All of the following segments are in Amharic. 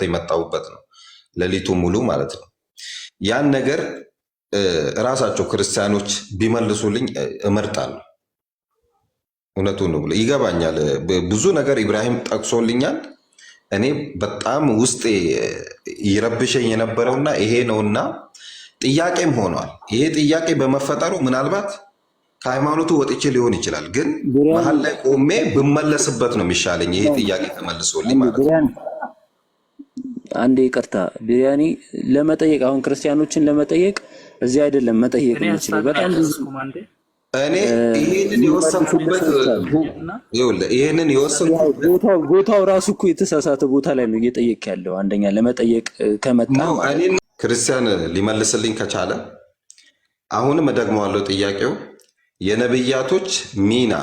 የመጣሁበት ነው። ሌሊቱ ሙሉ ማለት ነው። ያን ነገር እራሳቸው ክርስቲያኖች ቢመልሱልኝ እመርጣለሁ። እውነቱን ነው ብሎ ይገባኛል። ብዙ ነገር ኢብራሂም ጠቅሶልኛል። እኔ በጣም ውስጤ ይረብሸኝ የነበረውና ይሄ ነውና ጥያቄም ሆኗል። ይሄ ጥያቄ በመፈጠሩ ምናልባት ከሃይማኖቱ ወጥቼ ሊሆን ይችላል፣ ግን መሀል ላይ ቆሜ ብመለስበት ነው የሚሻለኝ። ይሄ ጥያቄ ተመልሶልኝ ማለት ነው። አንዴ ይቅርታ ቢሪያኒ ለመጠየቅ አሁን ክርስቲያኖችን ለመጠየቅ እዚህ አይደለም መጠየቅ የምችለው። በጣም ብዙ እኔ ይሄንን የወሰንኩበት ይሄንን የወሰንኩበት ቦታው ራሱ እኮ የተሳሳተ ቦታ ላይ ነው እየጠየቅ ያለው። አንደኛ ለመጠየቅ ከመጣ እኔ ክርስቲያን ሊመልስልኝ ከቻለ አሁንም እደግመዋለሁ ጥያቄው የነብያቶች ሚና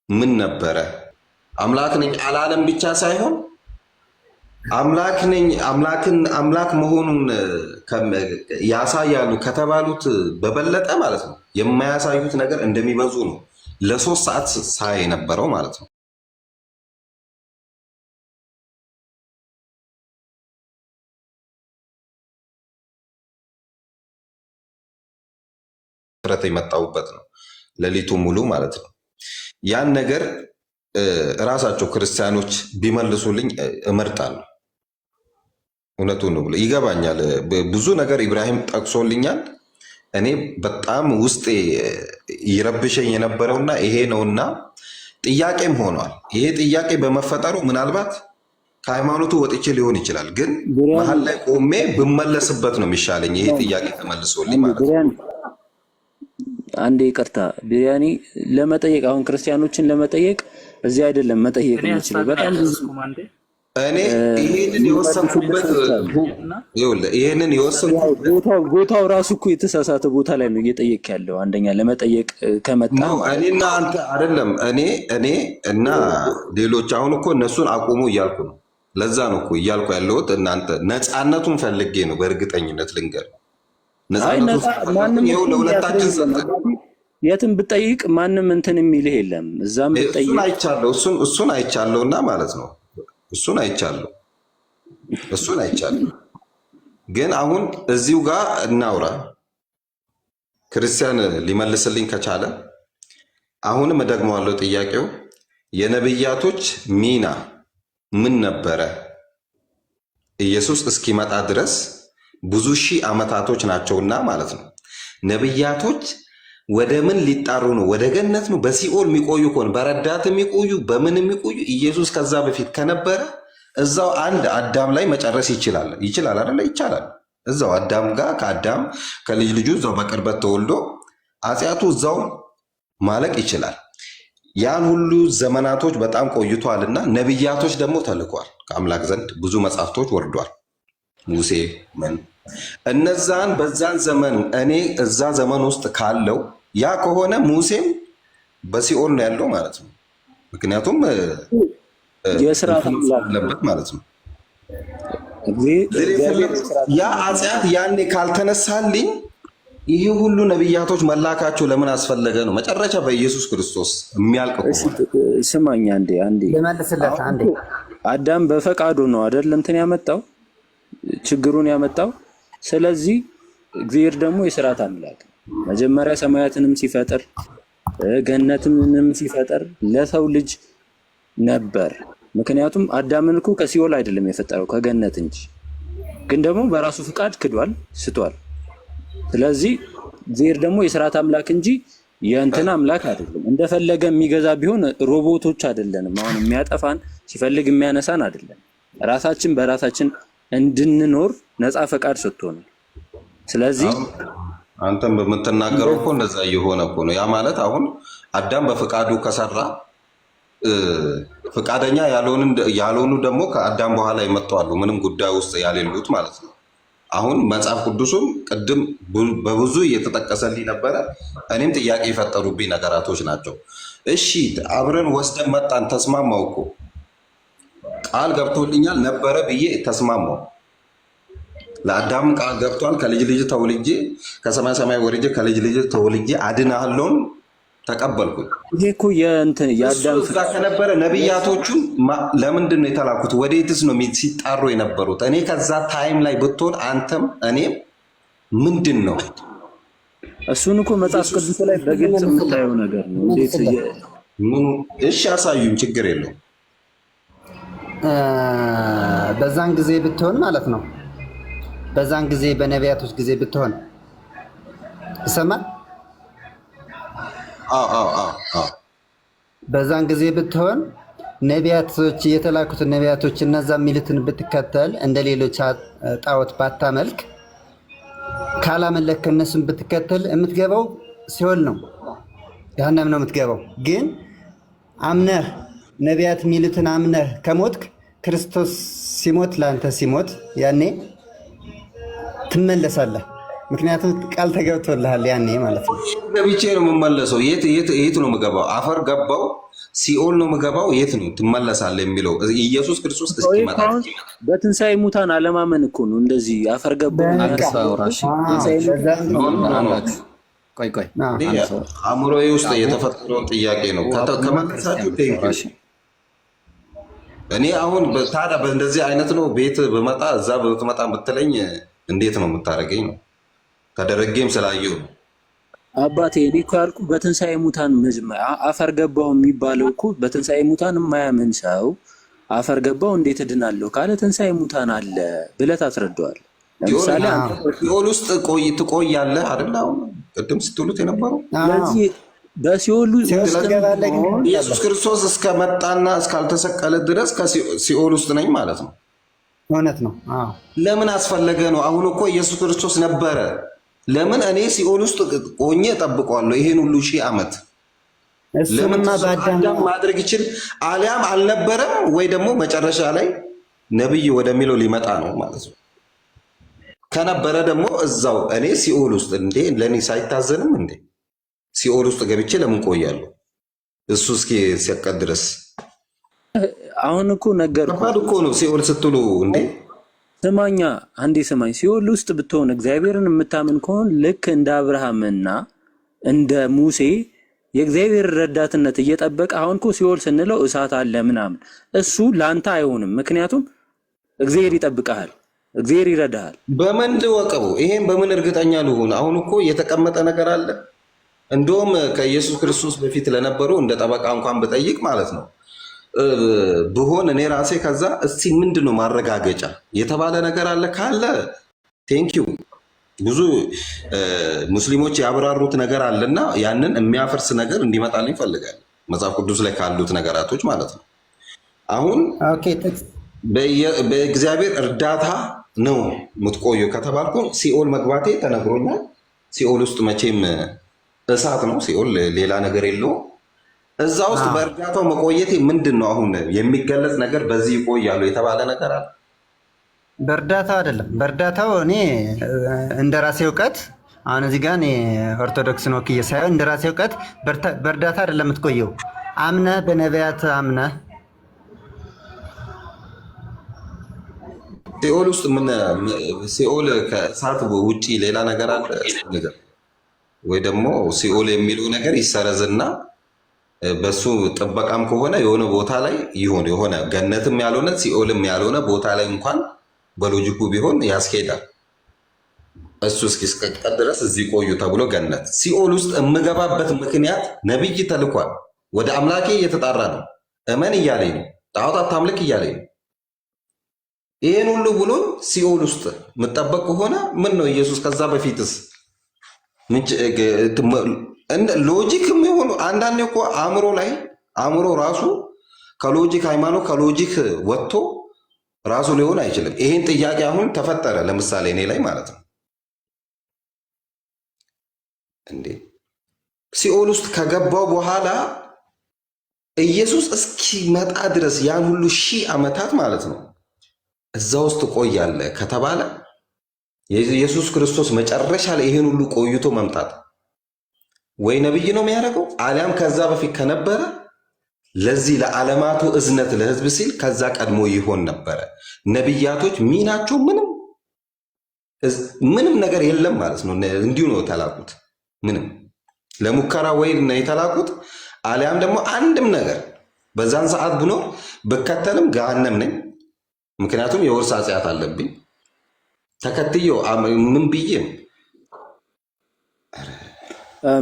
ምን ነበረ? አምላክ ነኝ አላለም ብቻ ሳይሆን አምላክ ነኝ አምላክን አምላክ መሆኑን ያሳያሉ ከተባሉት በበለጠ ማለት ነው የማያሳዩት ነገር እንደሚበዙ ነው ለ3 ሰዓት ሳይ የነበረው ማለት ነው። የመጣሁበት ነው ሌሊቱ ሙሉ ማለት ነው። ያን ነገር እራሳቸው ክርስቲያኖች ቢመልሱልኝ እመርጣለሁ። እውነቱን ነው ብሎ ይገባኛል። ብዙ ነገር ኢብራሂም ጠቅሶልኛል። እኔ በጣም ውስጤ ይረብሸኝ የነበረውና ይሄ ነውና ጥያቄም ሆኗል። ይሄ ጥያቄ በመፈጠሩ ምናልባት ከሃይማኖቱ ወጥቼ ሊሆን ይችላል፣ ግን መሀል ላይ ቆሜ ብመለስበት ነው የሚሻለኝ። ይሄ ጥያቄ ተመልሶልኝ ማለት ነው። አንዴ ይቅርታ ቢሪያኒ ለመጠየቅ አሁን ክርስቲያኖችን ለመጠየቅ እዚህ አይደለም መጠየቅ የምችለው። በጣም ብዙ እኔ ይሄንን የወሰንኩበት ይሄንን የወሰንኩበት ቦታው ራሱ እኮ የተሳሳተ ቦታ ላይ ነው እየጠየቅ ያለው። አንደኛ ለመጠየቅ ከመጣ እኔና አንተ አይደለም እኔ እና ሌሎች አሁን እኮ እነሱን አቁሙ እያልኩ ነው። ለዛ ነው እኮ እያልኩ ያለሁት እናንተ ነፃነቱን ፈልጌ ነው። በእርግጠኝነት ልንገር ነፃነቱን ይኸው ለሁለታችን ሰጠን። የትም ብጠይቅ ማንም እንትን የሚልህ የለም። እዛም ብጠይቅ እሱን አይቻለሁ እሱን አይቻለሁና ማለት ነው እሱን አይቻለሁ እሱን አይቻለሁ። ግን አሁን እዚሁ ጋር እናውራ። ክርስቲያን ሊመልስልኝ ከቻለ አሁንም እደግመዋለሁ ጥያቄው የነብያቶች ሚና ምን ነበረ? ኢየሱስ እስኪመጣ ድረስ ብዙ ሺህ ዓመታቶች ናቸውና ማለት ነው። ነብያቶች ወደ ምን ሊጣሩ ነው? ወደ ገነት ነው? በሲኦል የሚቆዩ ከሆነ በረዳት የሚቆዩ በምን የሚቆዩ ኢየሱስ ከዛ በፊት ከነበረ እዛው አንድ አዳም ላይ መጨረስ ይችላል። ይችላል አይደለ? ይቻላል። እዛው አዳም ጋር ከአዳም ከልጅ ልጁ እዛው በቅርበት ተወልዶ አጽያቱ እዛው ማለቅ ይችላል። ያን ሁሉ ዘመናቶች በጣም ቆይቷልና ነብያቶች ደግሞ ተልኳል። ከአምላክ ዘንድ ብዙ መጽሐፍቶች ወርዷል። ሙሴ ምን እነዛን በዛን ዘመን እኔ እዛ ዘመን ውስጥ ካለው ያ ከሆነ ሙሴም በሲኦል ነው ያለው ማለት ነው። ምክንያቱም አለበት ማለት ነው። ያ አጽያት ያኔ ካልተነሳልኝ ይሄ ሁሉ ነቢያቶች መላካቸው ለምን አስፈለገ ነው። መጨረሻ በኢየሱስ ክርስቶስ የሚያልቅ ስማኝ፣ አንዴ አንዴ ልመልስለት። አንዴ አዳም በፈቃዱ ነው አይደል እንትን ያመጣው ችግሩን ያመጣው። ስለዚህ እግዚአብሔር ደግሞ የስርዓት አምላክ መጀመሪያ ሰማያትንም ሲፈጥር ገነትንም ሲፈጥር ለሰው ልጅ ነበር። ምክንያቱም አዳምን እኮ ከሲኦል አይደለም የፈጠረው ከገነት እንጂ። ግን ደግሞ በራሱ ፍቃድ ክዷል፣ ስቷል። ስለዚህ እግዚአብሔር ደግሞ የስርዓት አምላክ እንጂ የእንትን አምላክ አይደለም። እንደፈለገ የሚገዛ ቢሆን ሮቦቶች አይደለንም። አሁን የሚያጠፋን ሲፈልግ የሚያነሳን አይደለም። ራሳችን በራሳችን እንድንኖር ነፃ ፈቃድ ሰጥቶናል። ስለዚህ አንተም በምትናገረው እኮ እንደዛ እየሆነ እኮ ነው። ያ ማለት አሁን አዳም በፈቃዱ ከሰራ ፈቃደኛ ያልሆኑ ደግሞ ከአዳም በኋላ የመጡ አሉ፣ ምንም ጉዳይ ውስጥ ያሌሉት ማለት ነው። አሁን መጽሐፍ ቅዱሱም ቅድም በብዙ እየተጠቀሰልኝ ነበረ። እኔም ጥያቄ የፈጠሩብኝ ነገራቶች ናቸው። እሺ አብረን ወስደን መጣን፣ ተስማማው እኮ ቃል ገብቶልኛል ነበረ ብዬ ተስማማው። ለአዳም ቃል ገብቷል። ከልጅ ልጅ ተወልጄ ከሰማይ ሰማይ ወርጄ ከልጅ ልጅ ተወልጄ አድናለሁን ተቀበልኩኝ። ይሄ እኮ የእንትን እሱ የአዳም እዛ ከነበረ ነቢያቶቹን ለምንድን ነው የተላኩት? ወዴትስ ነው ሲጣሩ የነበሩት? እኔ ከዛ time ላይ ብትሆን አንተም እኔም ምንድን ነው እሱን እኮ መጽሐፍ ቅዱስ ላይ በግልጽ የምታየው ነገር ነው። እንዴት ምኑ? እሺ አሳዩኝ፣ ችግር የለውም። በዛን ጊዜ ብትሆን ማለት ነው። በዛን ጊዜ በነቢያቶች ጊዜ ብትሆን ይሰማል። አዎ አዎ አዎ አዎ። በዛን ጊዜ ብትሆን ነቢያቶች የተላኩትን ነቢያቶች እነዛ የሚሉትን ብትከተል እንደ ሌሎች ጣዖት ባታመልክ ካላመለክ እነሱን ብትከተል የምትገባው ሲኦል ነው፣ ገሃነም ነው የምትገባው። ግን አምነህ ነቢያት የሚሉትን አምነህ ከሞትክ ክርስቶስ ሲሞት ለአንተ ሲሞት ያኔ ትመለሳለህ። ምክንያቱም ቃል ተገብቶልሃል ያኔ ማለት ነው። ገብቼ ነው የምመለሰው። የት የት የት ነው የምገባው? አፈር ገባው፣ ሲኦል ነው የምገባው። የት ነው ትመለሳለህ የሚለው ኢየሱስ ክርስቶስ እስኪመጣ አሁን በትንሣኤ ሙታን አለማመን እኮ ነው። እንደዚህ አፈር ገባው አንድ ሰው አውራ። እሺ፣ ትንሣኤ በዛን no no no no። አላችሁ። ቆይ ቆይ፣ እኔ አንድ ሰው አእምሮዬ ውስጥ የተፈጠረውን ጥያቄ ነው ከመለሳችሁ thank you። እሺ፣ እኔ አሁን ታዲያ በእንደዚህ አይነት ነው ቤት ብመጣ እዛ ብትመጣ ብትለኝ እንዴት ነው የምታደርገኝ? ነው ተደረጌም ስላየው ነው። አባቴ እኔ እኮ ያልኩህ በትንሣኤ ሙታን መጀመሪያ አፈር ገባው የሚባለው እኮ በትንሣኤ ሙታን የማያምን ሰው አፈር ገባው እንዴት እድናለሁ ካለ ትንሣኤ ሙታን አለ ብለህ ታስረዳዋለህ። ለምሳሌ አንተ ሲኦል ውስጥ ቆይ ትቆያለህ አይደል? አሁን ቅድም ስትሉት የነበረው ስለዚህ በሲኦል ሲኦል ውስጥ ትገባለህ ግን ኢየሱስ ክርስቶስ እስከመጣና እስካልተሰቀለ ድረስ ከሲኦል ውስጥ ነኝ ማለት ነው። እውነት ነው። አዎ ለምን አስፈለገ ነው? አሁን እኮ ኢየሱስ ክርስቶስ ነበረ። ለምን እኔ ሲኦል ውስጥ ቆኜ እጠብቀዋለሁ ይሄን ሁሉ ሺህ ዓመት? ለምን እሱንማ በአዳም አዳም ማድረግ ይችል አሊያም አልነበረም ወይ ደግሞ መጨረሻ ላይ ነብይ ወደሚለው ሊመጣ ነው ማለት ነው። ከነበረ ደግሞ እዛው እኔ ሲኦል ውስጥ እንዴ ለእኔ ሳይታዘንም እንዴ ሲኦል ውስጥ ገብቼ ለምን ቆያለሁ? እሱ እስኪ ሲያቀድ ድረስ አሁን እኮ ነገርኩህ። ከባድ እኮ ነው ሲኦል ስትሉ እንዴ። ስማኛ አንዴ ስማኝ። ሲኦል ውስጥ ብትሆን እግዚአብሔርን የምታምን ከሆን ልክ እንደ አብርሃምና እንደ ሙሴ የእግዚአብሔር ረዳትነት እየጠበቀ አሁን እኮ ሲኦል ስንለው እሳት አለ ምናምን፣ እሱ ለአንተ አይሆንም። ምክንያቱም እግዚአብሔር ይጠብቀሃል፣ እግዚአብሔር ይረዳሃል። በምን ልወቀው? ይሄን በምን እርግጠኛ ልሁን? አሁን እኮ የተቀመጠ ነገር አለ። እንደውም ከኢየሱስ ክርስቶስ በፊት ለነበሩ እንደ ጠበቃ እንኳን ብጠይቅ ማለት ነው ብሆን እኔ ራሴ ከዛ እስቲ ምንድን ነው ማረጋገጫ የተባለ ነገር አለ ካለ thank you። ብዙ ሙስሊሞች ያብራሩት ነገር አለና ያንን የሚያፈርስ ነገር እንዲመጣልኝ እፈልጋለሁ። መጽሐፍ ቅዱስ ላይ ካሉት ነገራቶች ማለት ነው። አሁን okay ጥቅስ በእግዚአብሔር እርዳታ ነው የምትቆየው ከተባልኩ ሲኦል መግባቴ ተነግሮኛል። ሲኦል ውስጥ መቼም እሳት ነው ሲኦል፣ ሌላ ነገር የለውም። እዛ ውስጥ በእርዳታው መቆየቴ ምንድን ነው አሁን የሚገለጽ ነገር? በዚህ ይቆያሉ የተባለ ነገር አለ? በእርዳታው አይደለም። በእርዳታው እኔ እንደ ራሴ እውቀት አሁን እዚህ ጋር እኔ ኦርቶዶክስን ወክዬ ሳይሆን እንደ ራሴ እውቀት በእርዳታ አይደለም የምትቆየው። አምነህ በነቢያት አምነህ ሲኦል ውስጥ ምን ሲኦል ከእሳት ውጪ ሌላ ነገር አለ ነገር ወይ ደግሞ ሲኦል የሚለው ነገር ይሰረዝና በሱ ጥበቃም ከሆነ የሆነ ቦታ ላይ ይሁን የሆነ ገነትም ያልሆነ ሲኦልም ያልሆነ ቦታ ላይ እንኳን በ logic ኡ ቢሆን ያስኬዳል። እሱ እስኪቀጠል ድረስ እዚህ ቆዩ ተብሎ ገነት ሲኦል ውስጥ የምገባበት ምክንያት ነብይ ተልኳል። ወደ አምላኬ እየተጣራ ነው። እመን እያለኝ ነው። ጣዖት አታምልክ እያለኝ ነው። ይህን ሁሉ ብሎን ሲኦል ውስጥ የምጠበቅ ከሆነ ምን ነው ኢየሱስ ከዛ በፊትስ logic የሚሆኑ አንዳንዴ እኮ አእምሮ ላይ አእምሮ ራሱ ከ logic ሃይማኖት ከ logic ወጥቶ ራሱ ሊሆን አይችልም። ይሄን ጥያቄ አሁን ተፈጠረ ለምሳሌ እኔ ላይ ማለት ነው እንዴ ሲኦል ውስጥ ከገባው በኋላ ኢየሱስ እስኪመጣ ድረስ ያን ሁሉ ሺህ ዓመታት ማለት ነው እዛ ውስጥ ቆያለ ከተባለ የኢየሱስ ክርስቶስ መጨረሻ ላይ ይሄን ሁሉ ቆይቶ መምጣት ወይ ነብይ ነው የሚያደርገው አሊያም ከዛ በፊት ከነበረ ለዚህ ለዓለማቱ እዝነት ለሕዝብ ሲል ከዛ ቀድሞ ይሆን ነበረ። ነብያቶች ሚናቸው ምንም ምንም ነገር የለም ማለት ነው። እንዲሁ ነው የተላኩት። ምንም ለሙከራ ወይ ነው የተላኩት፣ አሊያም ደግሞ አንድም ነገር በዛን ሰዓት ብኖር ብከተልም ገሃነም ነኝ። ምክንያቱም የውርስ ኃጢአት አለብኝ። ተከትየው ምን ብዬም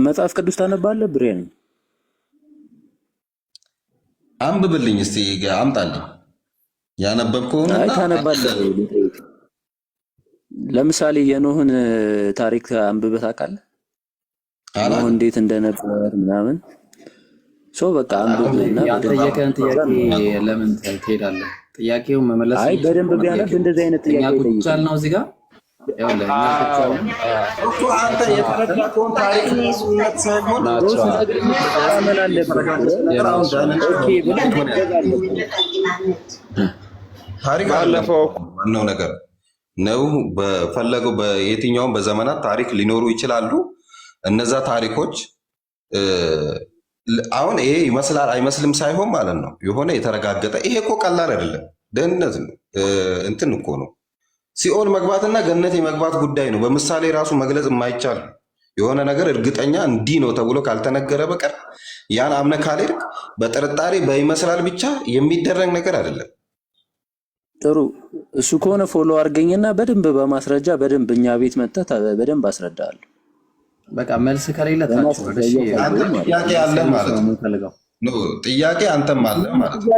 መጽሐፍ ቅዱስ ታነባለህ ብሬን? አንብብልኝ እስቲ አምጣልኝ ያነበብከውንና አይ ታነባለህ። ለምሳሌ የኖህን ታሪክ አንብበህ ታውቃለህ? ኖህ እንዴት እንደነበር ምናምን so በቃ አንብብና ያልጠየቀህን ጥያቄ ለምን ትሄዳለህ? ጥያቄውን መመለስ አይ በደንብ ቢያነብ እንደዚህ አይነት ጥያቄ ቁጭ ያልነው እዚህ ጋር እኮ አንተ የተረዳከውን ታሪክ ሳይሆን ማመን አለብህ። Okay ብለህ መገዝ አለብህ። ታሪክ ባለፈው ዋናው ነገር ነው። በፈለገው በየትኛውም በዘመናት ታሪክ ሊኖሩ ይችላሉ። እነዛ ታሪኮች አሁን ይሄ ይመስላል አይመስልም ሳይሆን ማለት ነው የሆነ የተረጋገጠ ይሄ እኮ ቀላል አይደለም። ደህንነት ነው እንትን እኮ ነው ሲኦል መግባትና ገነት የመግባት ጉዳይ ነው። በምሳሌ ራሱ መግለጽ የማይቻል የሆነ ነገር እርግጠኛ እንዲህ ነው ተብሎ ካልተነገረ በቀር ያን አምነህ ካልሄድክ በጥርጣሬ በይመስላል ብቻ የሚደረግ ነገር አይደለም። ጥሩ እሱ ከሆነ follow አድርገኝና በደንብ በማስረጃ በደንብ እኛ ቤት መጥተህ በደንብ አስረዳለሁ። በቃ መልስ ከሌለ አንተ ጥያቄ አለ ማለት ነው። ጥያቄ አንተም አለ ማለት ነው።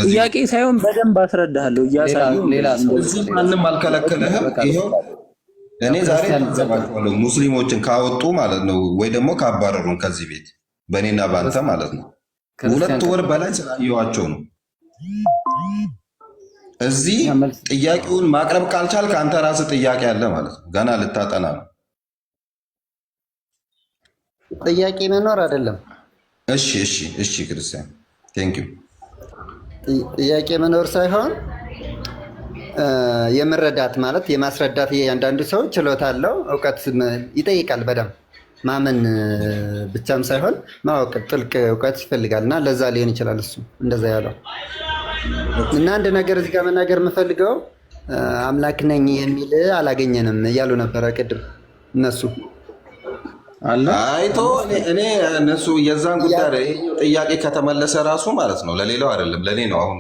ጥያቄ ሳይሆን በደንብ አስረዳለሁ እያሳየሁ። እዚህ ማንም አልከለከለህም። ይኸው እኔ ዛሬ ታዘባቸዋለሁ ሙስሊሞችን ካወጡ ማለት ነው ወይ ደግሞ ካባረሩን ከዚህ ቤት በእኔና በአንተ ማለት ነው። 2 ወር በላይ ስላየኋቸው ነው። እዚህ ጥያቄውን ማቅረብ ካልቻልክ አንተ ራስህ ጥያቄ አለ ማለት ነው። ገና ልታጠና ነው። ጥያቄ መኖር አይደለም። እሺ እሺ እሺ፣ ክርስቲያን thank you። ጥያቄ መኖር ሳይሆን የመረዳት ማለት የማስረዳት እያንዳንዱ ሰው ችሎታ አለው፣ እውቀት ይጠይቃል። በደንብ ማመን ብቻም ሳይሆን ማወቅ ጥልቅ እውቀት ይፈልጋል። እና ለዛ ሊሆን ይችላል እሱ እንደዛ ያለው። እና አንድ ነገር እዚህ ጋር መናገር የምፈልገው አምላክ ነኝ የሚል አላገኘንም እያሉ ነበረ ቅድም እነሱ አይቶ እኔ እነሱ የዛን ጉዳይ ይሄኛው ጥያቄ ከተመለሰ ራሱ ማለት ነው ለሌላው አይደለም ለእኔ ነው። አሁን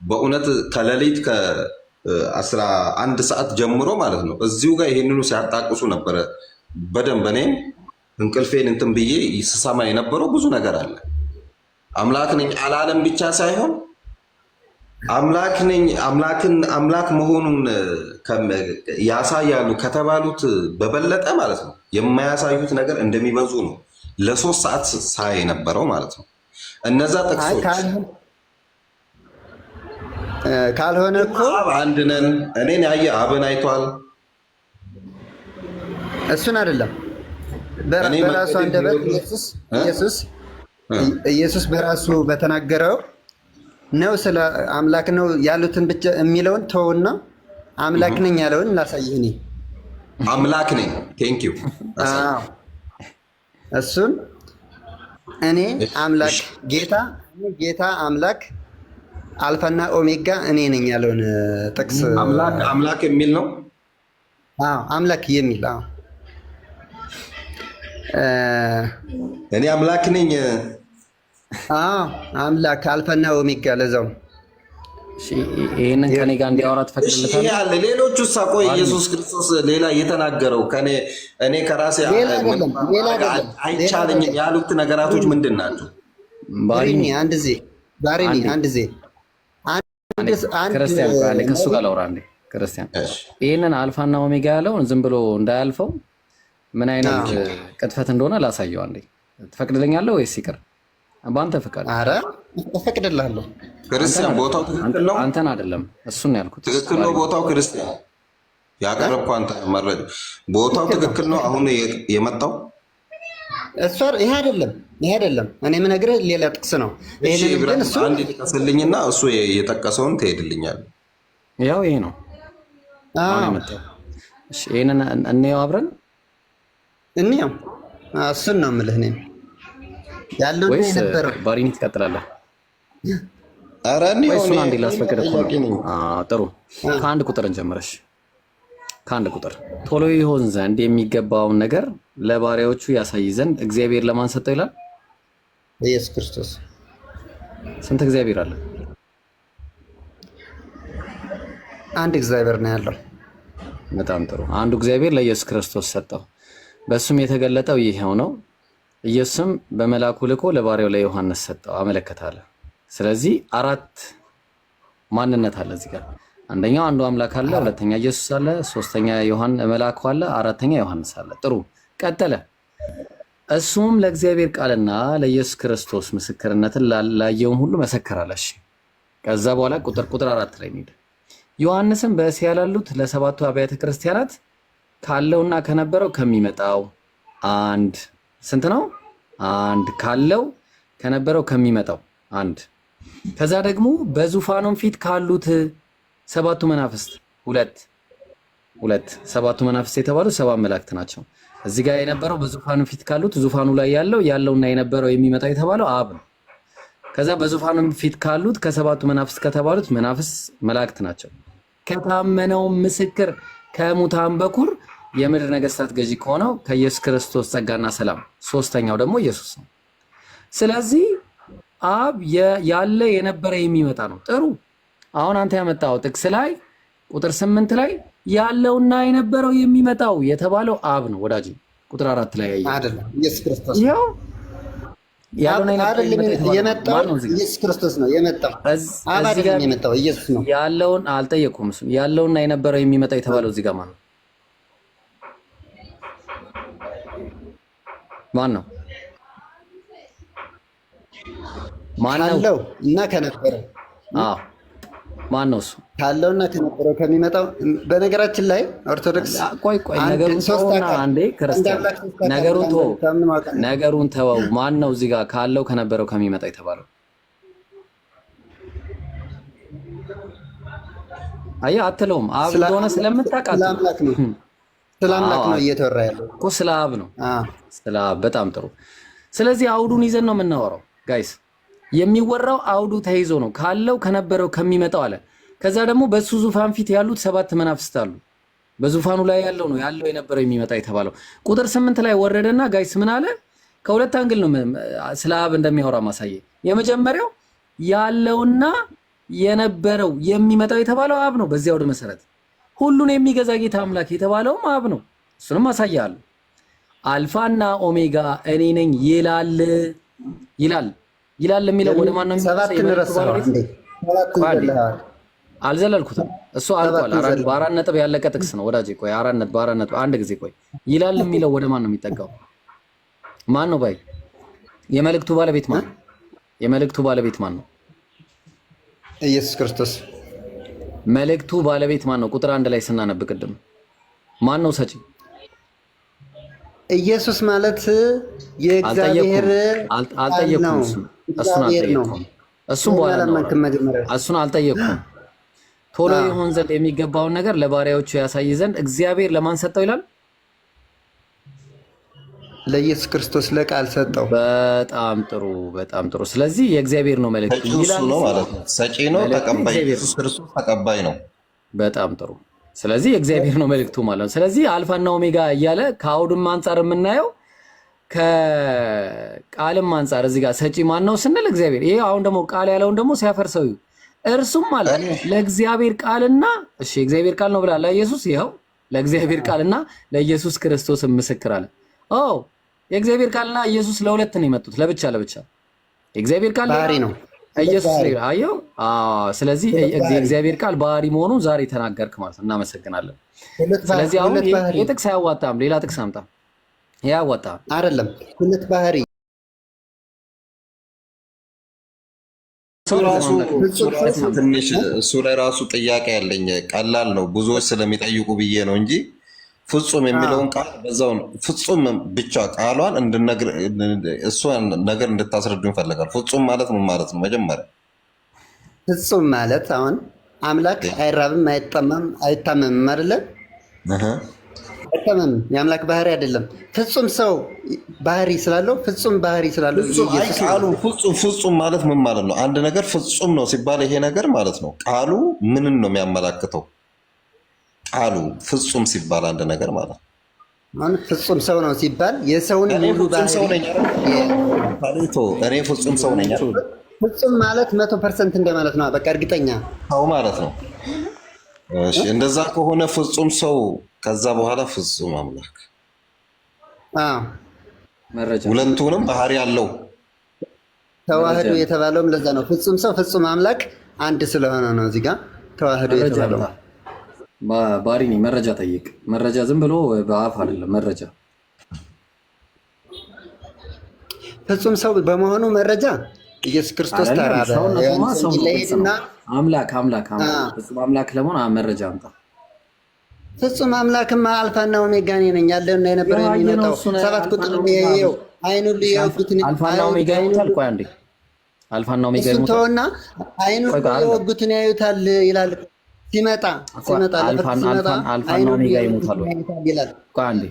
በእውነት ከሌሊት ከ11 ሰዓት ጀምሮ ማለት ነው እዚሁ ጋር ይሄንኑ ሲያጣቅሱ ነበረ በደንብ እኔም እንቅልፌን እንትን ብዬ ስሰማ የነበረው ብዙ ነገር አለ። አምላክ ነኝ አላለም ብቻ ሳይሆን አምላክ ነኝ አምላክን አምላክ መሆኑን ያሳያሉ ከተባሉት በበለጠ ማለት ነው የማያሳዩት ነገር እንደሚበዙ ነው ለ3 ሰዓት ሳይ የነበረው ማለት ነው። እነዛ ጥቅሶች ካልሆነ እኮ አብ አንድ ነን፣ እኔን ያየ አብን አይቷል። እሱን አይደለም በራሱ አንደበት ኢየሱስ በራሱ በተናገረው ነው ስለ አምላክ ነው ያሉትን ብቻ የሚለውን ተውና አምላክ ነኝ ያለውን ላሳይህ። እኔ አምላክ ነኝ thank you። እሱን እኔ አምላክ ጌታ ጌታ አምላክ አልፋና ኦሜጋ እኔ ነኝ ያለውን ጥቅስ አምላክ አምላክ የሚል ነው። አዎ አምላክ የሚል አዎ፣ እኔ አምላክ ነኝ። አዎ አምላክ አልፋና ኦሜጋ ለዛው ይህንን ከኔ ጋር እንዲያወራ ትፈቅድለታለህ? አለ ሌሎቹ ቆይ ኢየሱስ ክርስቶስ ሌላ እየተናገረው ከኔ እኔ ከራሴ አይቻለኝም ያሉት ነገራቶች ምንድን ናቸው? ባሪኒ አንድ ዜ ባሪኒ አንድ ዜ ክርስቲያን ከእሱ ጋር ላውራ አንዴ። ክርስቲያን ይህንን አልፋና ኦሜጋ ያለውን ዝም ብሎ እንዳያልፈው ምን አይነት ቅጥፈት እንደሆነ ላሳየው አንዴ። ትፈቅድልኛለህ ወይስ ይቅር? በአንተ ፍቃድ። ኧረ እፈቅድልሃለሁ። ክርስቲያን ቦታው ትክክል ነው። አንተን አይደለም እሱን ነው ያልኩት። ትክክል ነው ቦታው። ክርስቲያን ያቀረብኩህ አንተ መረጃ ቦታው ትክክል ነው። አሁን የመጣው እሱ ይሄ አይደለም፣ ይሄ አይደለም። እኔ የምነግርህ ሌላ ጥቅስ ነው። አንድ የጠቀስልኝና እሱ የጠቀሰውን ትሄድልኛል። ያው ይሄ ነው አሁን የመጣው። ይሄንን እንየው አብረን እንየው። እሱን ነው የምልህ እኔም ያለው የነበረው። ባሪኒ ትቀጥላለህ? ኧረ እሱን አንዴ ላስፈቅድ እኮ ነው። ጥሩ ከአንድ ቁጥር እንጀምረሽ። ከአንድ ቁጥር ቶሎ ይሆን ዘንድ የሚገባውን ነገር ለባሪያዎቹ ያሳይ ዘንድ እግዚአብሔር ለማን ሰጠው ይላል? ኢየሱስ ክርስቶስ። ስንት እግዚአብሔር አለ? አንድ እግዚአብሔር ነው ያለው። በጣም ጥሩ። አንዱ እግዚአብሔር ለኢየሱስ ክርስቶስ ሰጠው። በእሱም የተገለጠው ይሄው ነው። ኢየሱስም በመልአኩ ልኮ ለባሪያው ለዮሐንስ ሰጠው አመለከታለ። ስለዚህ አራት ማንነት አለ እዚህ ጋር። አንደኛው አንዱ አምላክ አለ፣ ሁለተኛ ኢየሱስ አለ፣ ሶስተኛ ዮሐን መልአኩ አለ፣ አራተኛ ዮሐንስ አለ። ጥሩ ቀጠለ። እሱም ለእግዚአብሔር ቃልና ለኢየሱስ ክርስቶስ ምስክርነትን ላየውም ሁሉ መሰከር አለ። እሺ ከዛ በኋላ ቁጥር 4 ላይ እንሂድ። ዮሐንስም በእስያ ላሉት ለሰባቱ አብያተ ክርስቲያናት ካለውና ከነበረው ከሚመጣው አንድ ስንት ነው? አንድ ካለው ከነበረው ከሚመጣው አንድ። ከዛ ደግሞ በዙፋኑም ፊት ካሉት ሰባቱ መናፍስት ሁለት ሁለት። ሰባቱ መናፍስት የተባሉ ሰባት መላእክት ናቸው። እዚህ ጋር የነበረው በዙፋኑ ፊት ካሉት ዙፋኑ ላይ ያለው ያለውና የነበረው የሚመጣው የተባለው አብ ነው። ከዛ በዙፋኑ ፊት ካሉት ከሰባቱ መናፍስት ከተባሉት መናፍስት መላእክት ናቸው። ከታመነው ምስክር ከሙታን በኩር የምድር ነገስታት ገዢ ከሆነው ከኢየሱስ ክርስቶስ ጸጋና ሰላም፣ ሶስተኛው ደግሞ ኢየሱስ ነው። ስለዚህ አብ ያለ የነበረ የሚመጣ ነው። ጥሩ። አሁን አንተ ያመጣው ጥቅስ ላይ ቁጥር 8 ላይ ያለውና የነበረው የሚመጣው የተባለው አብ ነው ወዳጅ። ቁጥር 4 ላይ ያየው አይደለም ኢየሱስ ክርስቶስ ይኸው ያለውና የነበረው የመጣው ኢየሱስ ክርስቶስ ነው የመጣው። አብ አይደለም የመጣው ኢየሱስ ነው። ያለውን አልጠየኩም። እሱን ያለውና የነበረው የሚመጣው የተባለው እዚህ ጋር ማን ነው? ማን ነው? ማን ነው? ካለው እና ከነበረው። አዎ ማን ነው እሱ? ካለውና ከነበረው ከሚመጣው። በነገራችን ላይ ኦርቶዶክስ ቆይ ቆይ፣ ነገሩን ተወውና አንዴ ክርስቲያን፣ ነገሩን ተወው፣ ነገሩን ተወው። ማን ነው እዚህ ጋር ካለው ከነበረው ከሚመጣው የተባለው? አየህ አትለውም። አብ እንደሆነ ስለምታውቅ አምላክ ነው፣ ስለ አምላክ ነው እየተወራ ያለው እኮ ስለ አብ ነው፣ ስለ አብ። በጣም ጥሩ። ስለዚህ አውዱን ይዘን ነው የምናወራው guys። የሚወራው አውዱ ተይዞ ነው። ካለው ከነበረው ከሚመጣው አለ። ከዛ ደግሞ በሱ ዙፋን ፊት ያሉት ሰባት መናፍስት አሉ። በዙፋኑ ላይ ያለው ነው ያለው የነበረው የሚመጣ የተባለው። ቁጥር 8 ላይ ወረደና guys ምን አለ? ከሁለት angle ነው ስለ አብ እንደሚያወራ ማሳየ። የመጀመሪያው ያለውና የነበረው የሚመጣው የተባለው አብ ነው። በዚህ አውድ መሰረት ሁሉን የሚገዛ ጌታ አምላክ የተባለውም አብ ነው። እሱንም አሳያለሁ። አልፋና ኦሜጋ እኔ ነኝ ይላል ይላል ይላል የሚለው ወደ ማን ነው? አልዘለልኩትም። እሱ አልቋል። በአራት ነጥብ ያለቀ ጥቅስ ነው ወዳጄ። ቆይ አራት ነጥብ በአራት ነጥብ አንድ ጊዜ ቆይ። ይላል የሚለው ወደ ማን ነው የሚጠጋው? ማን ነው ባይ? የመልእክቱ ባለቤት ማን ነው? የመልእክቱ ባለቤት ማን ነው? ኢየሱስ ክርስቶስ። መልእክቱ ባለቤት ማን ነው? ቁጥር 1 ላይ ስናነብ ቅድም ማን ነው ሰጪ? ኢየሱስ ማለት የእግዚአብሔር አልጠየኩም። እሱን አልጠየኩም። እሱን በኋላ እሱን አልጠየኩም። ቶሎ ይሆን ዘንድ የሚገባውን ነገር ለባሪያዎቹ ያሳይ ዘንድ እግዚአብሔር ለማን ሰጠው ይላል? ለኢየሱስ ክርስቶስ ለቃል ሰጠው። በጣም ጥሩ፣ በጣም ጥሩ። ስለዚህ የእግዚአብሔር ነው መልእክቱ ይላል ነው ማለት ነው። ሰጪ ነው፣ ተቀባይ ኢየሱስ ክርስቶስ ተቀባይ ነው። በጣም ጥሩ። ስለዚህ የእግዚአብሔር ነው መልእክቱ ማለት ነው። ስለዚህ አልፋና ኦሜጋ እያለ ከአውድም አንጻር የምናየው ከቃልም አንጻር እዚህ ጋር ሰጪ ማን ነው ስንል እግዚአብሔር። ይሄ አሁን ደግሞ ቃል ያለውን ደግሞ ሲያፈርሰው እርሱም ማለት ለእግዚአብሔር ቃልና እሺ እግዚአብሔር ቃል ነው ብላላ ኢየሱስ። ይኸው ለእግዚአብሔር ቃልና ለኢየሱስ ክርስቶስ ምስክር አለ። ኦ የእግዚአብሔር ቃልና ኢየሱስ ለሁለት ነው የመጡት፣ ለብቻ ለብቻ። የእግዚአብሔር ቃል ባህሪ ነው ኢየሱስ ላይ አየው። ስለዚህ የእግዚአብሔር ቃል ባህሪ መሆኑን ዛሬ ተናገርክ ማለት ነው። እናመሰግናለን። ስለዚህ አሁን ይሄ ጥቅስ አያዋጣም፣ ሌላ ጥቅስ አምጣ። ይሄ አያዋጣም አይደለም። ሁለት ባህሪ ትንሽ እሱ ላይ ራሱ ጥያቄ ያለኝ ቀላል ነው፣ ብዙዎች ስለሚጠይቁ ብዬ ነው እንጂ ፍጹም የሚለውን ቃል በዛው ፍጹም ብቻ ቃሏን እንድነግር እሷን ነገር እንድታስረዱ ይፈልጋል። ፍጹም ማለት ምን ማለት ነው? መጀመሪያ ፍጹም ማለት አሁን አምላክ አይራብም፣ አይጠማም፣ አይታመምም አይደለም? አይታመምም። የአምላክ ባህሪ አይደለም። ፍጹም ሰው ባህሪ ስላለው ፍጹም ባህሪ ስላለው ቃሉ ፍጹም ፍጹም ማለት ምን ማለት ነው? አንድ ነገር ፍጹም ነው ሲባል ይሄ ነገር ማለት ነው ቃሉ ምንን ነው የሚያመላክተው? ቃሉ ፍጹም ሲባል አንድ ነገር ማለት ነው። አሁን ፍጹም ሰው ነው ሲባል የሰውን እኔ ሙሉ ፍጹም ሰው ባህሪ ነኝ አይደል? ታሌቶ እኔ ፍጹም ሰው ነኝ አይደል? ፍጹም ማለት 100% እንደማለት ነው። በቃ እርግጠኛ ሰው ማለት ነው። እሺ እንደዛ ከሆነ ፍጹም ሰው ከዛ በኋላ ፍጹም አምላክ አዎ። መረጃ ሁለቱንም ባህሪ አለው። ተዋህዶ መረጃ የተባለውም ለዛ ነው። ፍጹም ሰው ፍጹም አምላክ አንድ ስለሆነ ነው እዚህ ጋር ተዋህዶ መረጃ የተባለው። አምጣ። ባሪኒ መረጃ ጠይቅ። መረጃ ዝም ብሎ በአፍ አይደለም። መረጃ ፍጹም ሰው በመሆኑ መረጃ ኢየሱስ ክርስቶስ አይደለም። ተራበ። ሰውነቱማ ዮሐንስ ሰው ወንጌል ነው፣ ላይ ግልጽ ሄድና ነው። አምላክ አምላክ አምላክ ፍጹም አምላክ ለመሆን መረጃ አምጣ። ፍጹም አምላክማ አልፋና ኦሜጋ እኔ ነኝ ያለውና የነበረው ያው አየነው የሚመጣው እሱን። ሰባት አልፋና ቁጥር ኦሜጋ ይኸው አይኑ ሁሉ እሺ፣ የወጉትን አልፋና ኦሜጋ አይኑ ይሞታል። ቆይ አንዴ፣ አልፋና ኦሜጋ እሱን ይሞታል። ተወና አይኑ ቆይ ሁሉ ቆይ አይደለም የወጉትን ያዩታል ይላል። ሲመጣ ቆይ፣ ሲመጣ ለፍርድ አልፋን ሲመጣ አልፋን አልፋና አይኑ ሁሉ ኦሜጋ የወጉትን ይሞታል ወይ? ያዩታል ይላል። ቆይ አንዴ፣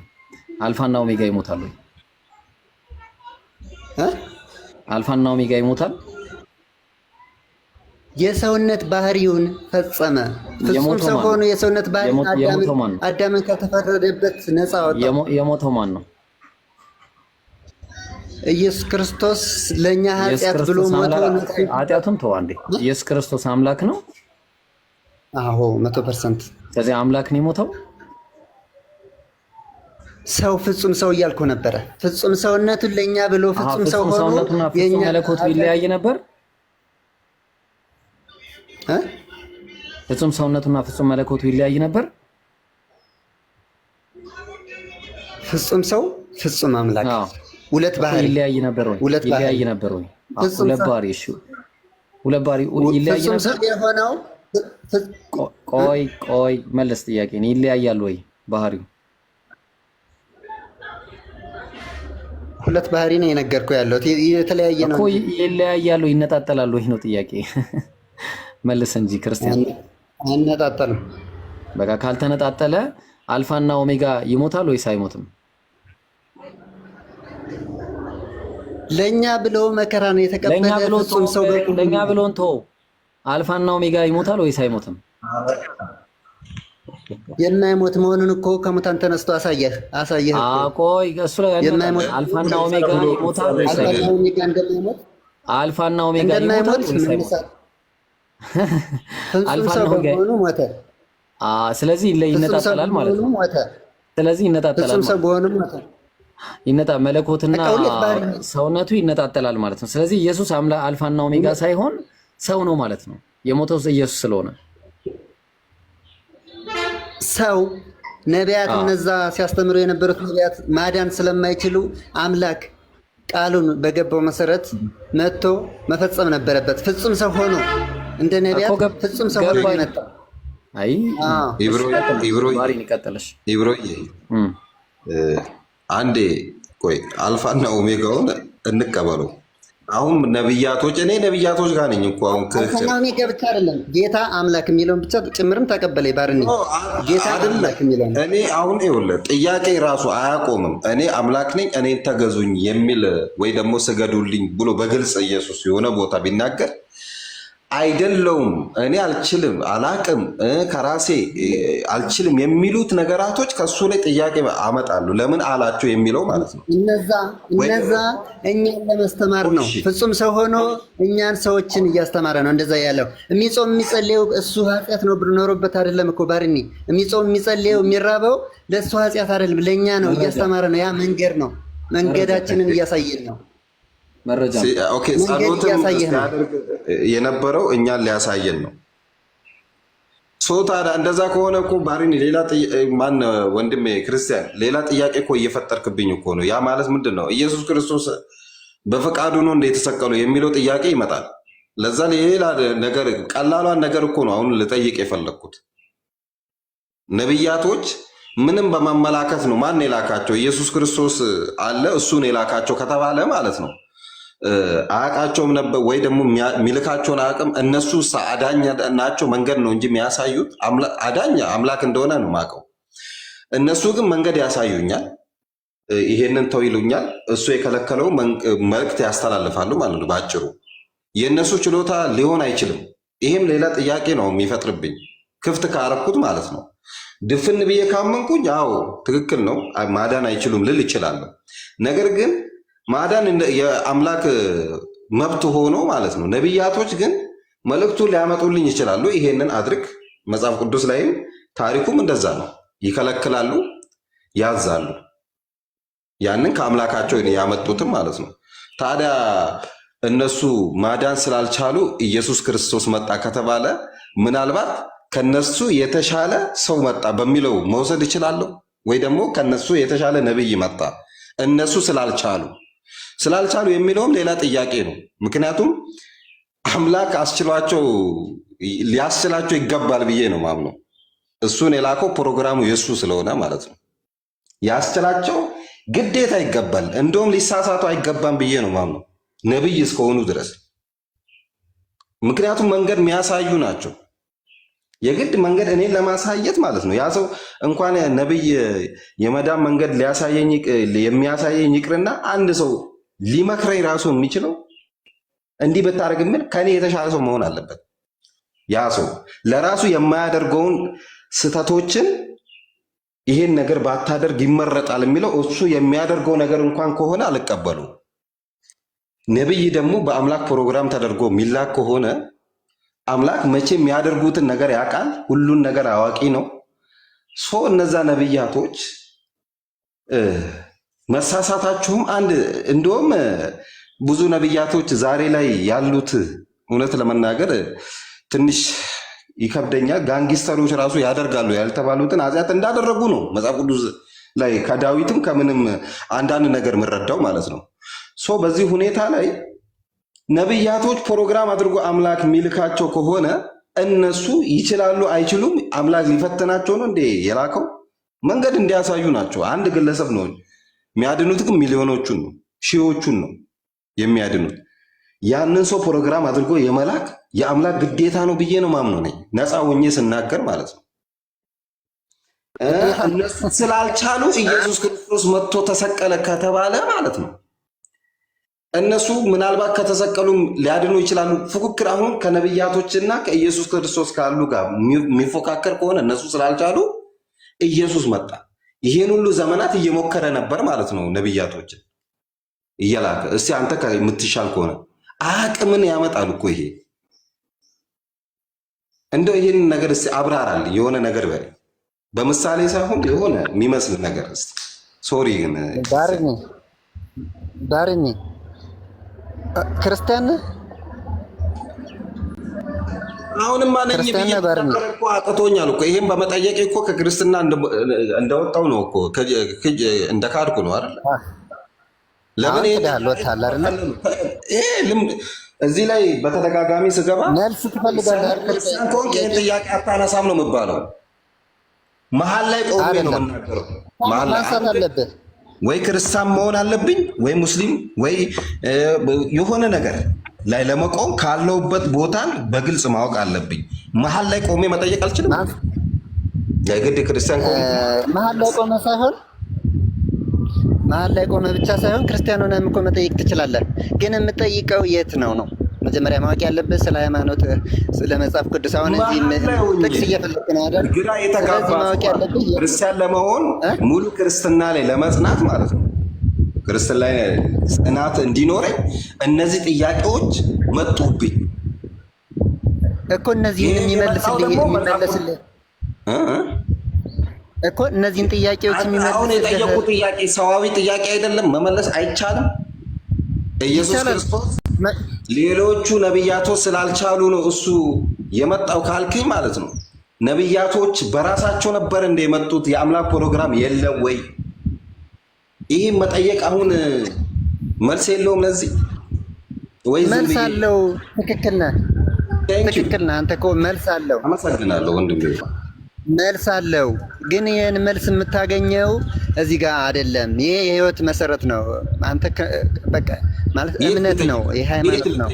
አልፋና ኦሜጋ ይሞታል ወይ? እ? አልፋና ኦሜጋ ይሞታል። የሰውነት ባህሪውን ፈጸመ። ፍጹም የሞተው ሰው ማን ሆኖ ነው? የሰውነት ባህሪን የሞተው ማን ነው? አዳምን ከተፈረደበት ነፃ ወጣው። የሞተው ማን ነው? ኢየሱስ ክርስቶስ ለእኛ ኢየሱስ ኃጢአት ብሎ ክርስቶስ ሞቶ አምላክ ነፃ። ኃጢአቱን ተው አንዴ። ኢየሱስ ክርስቶስ አምላክ ነው። አዎ 100%። ስለዚህ አምላክ ነው የሞተው። ሰው ፍጹም ሰው እያልኩ ነበረ። ፍጹም ሰውነቱን ለእኛ ብሎ አሃ ፍጹም ሰው ፍጹም ሆኖ ሰውነቱና ፍጹም የእኛ መለኮቱ ኃጢአት ይለያይ ነበር። እ? ፍጹም ሰውነቱና ፍጹም መለኮቱ ይለያይ ነበር። ፍጹም ሰው ፍጹም አምላክ አዎ ሁለት እኮ ባህሪ ይለያይ ነበር ወይ? ሁለት ባህሪ ይለያይ ነበር ወይ? አዎ ፍጹም ሁለት ሰው ባህሪ። እሺ ሁለት ባህሪ ይለያይ ፍጹም ነበር። ሰው የሆነው ቆይ ቆይ መለስ ጥያቄ ነው። ይለያያል ወይ ባህሪው? ሁለት ባህሪ ነው የነገርኩህ ያለሁት የተለያየ ነው እኮ እንጂ ይለያያሉ ይነጣጠላሉ ወይ ነው ጥያቄ። መልስ እንጂ ክርስቲያን። አነጣጠልም። በቃ ካልተነጣጠለ አልፋና ኦሜጋ ይሞታል ወይስ አይሞትም? ለእኛ ብሎ መከራ ነው ለኛ የተቀበለ ብሎ ፍጹም ሰው ለኛ ብሎን ተወው። አልፋና ኦሜጋ ይሞታል ወይስ አይሞትም? የማይሞት መሆኑን እኮ ከሙታን ተነስቶ አሳየህ አሳየህ እኮ። ቆይ እሱ ላይ አንመጣም። የማይሞት አልፋና ኦሜጋ ይሞታል ወይስ አልፋና አይሞትም? ኦሜጋ እንደማይሞት አልፋና ኦሜጋ ይሞታል እንደማይሞት ወይስ አይሞትም? መነሳት ፍጹም አልፋና ሰው ኦሜጋ በመሆኑ ሞተ። ስለዚህ ፍጹም ሰው ይነጣጠላል ማለት በመሆኑ ነው። ሞተ። ስለዚህ ይነጣጠላል ፍጹም ሰው ማለት ነው። በመሆኑ ሞተ። መለኮትና በቃ ሁለት ባህሪ ነው። ሰውነቱ ይነጣጠላል ማለት ነው። ስለዚህ ኢየሱስ አልፋና ኦሜጋ ሳይሆን ሰው ነው ማለት ነው። የሞተው ኢየሱስ ስለሆነ ሰው ነቢያት እነዛ ሲያስተምሩ የነበሩት ነቢያት ማዳን ስለማይችሉ አምላክ ቃሉን በገባው መሰረት መጥቶ መፈጸም ነበረበት። ፍጹም ሰው ሆኖ እንደ እኮ ነቢያት ፍጹም ሰው ሆኖ ነው ገባኝ። የመጣው። አይ አዎ። ኢብሮዬ ባሪን ይቀጥልሽ። ኢብሮዬ አንዴ ቆይ፣ አልፋና ኦሜጋውን እንቀበለው። አሁን ነብያቶች እኔ ነብያቶች ጋር ነኝ እኮ አሁን ክርክር አልፋና ኦሜጋ ብቻ አይደለም ጌታ አምላክ የሚለውን ብቻ ጭምርም ተቀበለ። ባርኒ ጌታ አይደለም። አምላክ የሚለውን እኔ አሁን ይኸውልህ ጥያቄ ራሱ አያቆምም። እኔ አምላክ ነኝ እኔን ተገዙኝ የሚል ወይ ደግሞ ስገዱልኝ ብሎ በግልጽ ኢየሱስ የሆነ ቦታ ቢናገር አይደለውም እኔ አልችልም አላቅም ከራሴ አልችልም የሚሉት ነገራቶች ከሱ ላይ ጥያቄ አመጣሉ። ለምን አላቸው የሚለው ማለት ነው። እነዛ ወይ እነዛ እኛን ለማስተማር ነው። እሺ ፍጹም ሰው ሆኖ እኛን ሰዎችን እያስተማረ ነው። እንደዛ ያለው የሚጾም የሚጸልየው እሱ ኃጢአት ነው ብሎ ኖሮበት አይደለም እኮ ባርኒ። የሚጾም የሚጸልየው የሚራበው ለእሱ ኃጢአት አይደለም፣ ለእኛ ነው፣ መረጃ እያስተማረ ነው። ያ መንገድ ነው፣ መረጃ መንገዳችንን እያሳየን ነው። መረጃ okay፣ መንገድ ጸሎትም እያሳየህ ነው። ሲያደርግ የነበረው እኛን ሊያሳየን ነው። so ታዲያ እንደዛ ከሆነ እኮ ባሪኒ ሌላ ማን ወንድሜ ክርስቲያን ሌላ ጥያቄ እኮ እየፈጠርክብኝ እኮ ነው። ያ ማለት ምንድን ነው? ኢየሱስ ክርስቶስ በፈቃዱ ነው እንደ የተሰቀለው የሚለው ጥያቄ ይመጣል። ለዛ ሌላ ነገር ቀላሏን ነገር እኮ ነው አሁን ልጠይቅ የፈለግኩት። ነቢያቶች ምንም በማመላከት ነው ማን የላካቸው? ኢየሱስ ክርስቶስ አለ እሱን የላካቸው ከተባለ ማለት ነው አያውቃቸውም ነበር ወይ ደግሞ የሚልካቸውን አያውቅም። እነሱ አዳኝ ናቸው መንገድ ነው እንጂ የሚያሳዩት አዳኝ አምላክ እንደሆነ ነው የማውቀው። እነሱ ግን መንገድ ያሳዩኛል፣ ይሄንን ተው ይሉኛል። እሱ የከለከለው መልእክት ያስተላልፋሉ ማለት ነው። በአጭሩ የእነሱ ችሎታ ሊሆን አይችልም። ይሄም ሌላ ጥያቄ ነው የሚፈጥርብኝ ክፍት ካረኩት ማለት ነው። ድፍን ብዬ ካመንኩኝ አዎ ትክክል ነው፣ ማዳን አይችሉም ልል እችላለሁ። ነገር ግን ማዳን የአምላክ መብት ሆኖ ማለት ነው። ነቢያቶች ግን መልእክቱን ሊያመጡልኝ ይችላሉ። ይሄንን አድርግ፣ መጽሐፍ ቅዱስ ላይም ታሪኩም እንደዛ ነው። ይከለክላሉ፣ ያዛሉ። ያንን ከአምላካቸው ያመጡትም ማለት ነው። ታዲያ እነሱ ማዳን ስላልቻሉ ኢየሱስ ክርስቶስ መጣ ከተባለ ምናልባት ከነሱ የተሻለ ሰው መጣ በሚለው መውሰድ እችላለሁ፣ ወይ ደግሞ ከነሱ የተሻለ ነብይ መጣ እነሱ ስላልቻሉ የሚለውም ሌላ ጥያቄ ነው። ምክንያቱም አምላክ አስችሏቸው ሊያስችላቸው ይገባል ብዬ ነው ማምነው። እሱን የላከው ፕሮግራሙ የእሱ ስለሆነ ማለት ነው። ያስችላቸው ግዴታ ይገባል። እንደውም ሊሳሳቱ አይገባም ብዬ ነው ማምነው ነብይ እስከሆኑ ድረስ። ምክንያቱም መንገድ የሚያሳዩ ናቸው። የግድ መንገድ እኔን ለማሳየት ማለት ነው። ያ ሰው እንኳን ነብይ የመዳን መንገድ የሚያሳየኝ ይቅርና አንድ ሰው ሊመክረኝ ራሱ የሚችለው እንዲህ ብታደርግ የሚል ከኔ የተሻለ ሰው መሆን አለበት። ያ ሰው ለራሱ የማያደርገውን ስህተቶችን ይሄን ነገር ባታደርግ ይመረጣል የሚለው እሱ የሚያደርገው ነገር እንኳን ከሆነ አልቀበሉ። ነብይ ደግሞ በአምላክ ፕሮግራም ተደርጎ የሚላክ ከሆነ አምላክ መቼ የሚያደርጉትን ነገር ያውቃል። ሁሉን ነገር አዋቂ ነው። So እነዛ ነብያቶች መሳሳታችሁም አንድ እንደውም ብዙ ነብያቶች ዛሬ ላይ ያሉት እውነት ለመናገር ትንሽ ይከብደኛል። Gangster ኦች ራሱ ያደርጋሉ ያልተባሉትን ኃጢአት እንዳደረጉ ነው መጽሐፍ ቅዱስ ላይ ከዳዊትም ከምንም አንዳንድ ነገር የምረዳው ማለት ነው። So በዚህ ሁኔታ ላይ ነብያቶች ፕሮግራም አድርጎ አምላክ የሚልካቸው ከሆነ እነሱ ይችላሉ አይችሉም፣ አምላክ ሊፈትናቸው ነው እንዴ የላከው? መንገድ እንዲያሳዩ ናቸው። አንድ ግለሰብ ነው የሚያድኑት፣ ግን ሚሊዮኖቹን ነው ሺዎቹን ነው የሚያድኑት። ያንን ሰው ፕሮግራም አድርጎ የመላክ የአምላክ ግዴታ ነው ብዬ ነው ማምነው ነኝ፣ ነፃ ሆኜ ስናገር ማለት ነው። እነሱ ስላልቻሉ ኢየሱስ ክርስቶስ መጥቶ ተሰቀለ ከተባለ ማለት ነው እነሱ ምናልባት ከተሰቀሉም ሊያድኑ ይችላሉ። ፉክክር አሁን ከነብያቶችና ከኢየሱስ ክርስቶስ ካሉ ጋር የሚፎካከር ከሆነ እነሱ ስላልቻሉ ኢየሱስ መጣ። ይሄን ሁሉ ዘመናት እየሞከረ ነበር ማለት ነው፣ ነብያቶችን እየላከ እስቲ አንተ የምትሻል ከሆነ አቅምን ያመጣል እኮ ይሄ። እንደው ይሄን ነገር እስቲ አብራራልኝ፣ የሆነ ነገር በል፣ በምሳሌ ሳይሆን የሆነ የሚመስል ነገር እስቲ። Sorry ግን ባርኒ ባርኒ ክርስቲያን አሁንማ ነኝ ብዬ እኮ አቅቶኛል እኮ። ይሄን በመጠየቅ እኮ ከክርስትና እንደወጣው ነው እኮ እንደካድኩ ነው አይደል? ለምን ይሄ እዚህ ላይ በተደጋጋሚ ስገባ መልስ ትፈልጋለህ? ክርስቲያን ከሆንክ ይሄን ጥያቄ አታነሳም ነው የምባለው። መሀል ላይ ቆሜ ነው የምናገረው። መሀል ላይ ማንሳት አለብህ። ወይ ክርስቲያን መሆን አለብኝ ወይ ሙስሊም ወይ የሆነ ነገር ላይ ለመቆም ካለውበት ቦታን በግልጽ ማወቅ አለብኝ። መሀል ላይ ቆሜ መጠየቅ አልችልም። የግድ ክርስቲያን መሀል ላይ ቆመ ሳይሆን መሀል ላይ ቆመ ብቻ ሳይሆን ክርስቲያን ሆነህም እኮ መጠየቅ ትችላለህ። ግን የምጠይቀው የት ነው ነው መጀመሪያ ማወቅ ያለብህ ስለ ሃይማኖት፣ ስለ መጽሐፍ ቅዱስ። አሁን እዚህ ጥቅስ እየፈለግህ ነው አይደል? ግራ የተጋባ ማወቅ ያለብህ ክርስቲያን ለመሆን ሙሉ ክርስትና ላይ ለመጽናት ማለት ነው። ክርስትና ላይ ጽናት እንዲኖረኝ እነዚህ ጥያቄዎች መጡብኝ እኮ እነዚህን የሚመልስልህ እኮ እነዚህን ጥያቄዎች የሚመልስልህ አሁን የጠየቁ ጥያቄ ሰዋዊ ጥያቄ አይደለም፣ መመለስ አይቻልም። ኢየሱስ ክርስቶስ ሌሎቹ ነቢያቶች ስላልቻሉ ነው እሱ የመጣው ካልክኝ ማለት ነው። ነቢያቶች በራሳቸው ነበር እንደ የመጡት? የአምላክ ፕሮግራም የለም ወይ? ይህም መጠየቅ አሁን መልስ የለውም ለዚህ ወይ? መልስ አለው። ትክክል ነህ፣ ትክክል ነህ። አንተ እኮ መልስ አለው። አመሰግናለሁ ወንድሜ። መልስ አለው። ግን ይህን መልስ የምታገኘው እዚህ ጋር አይደለም። ይሄ የህይወት መሰረት ነው። አንተ በቃ ማለት እምነት ነው፣ የሃይማኖት ነው።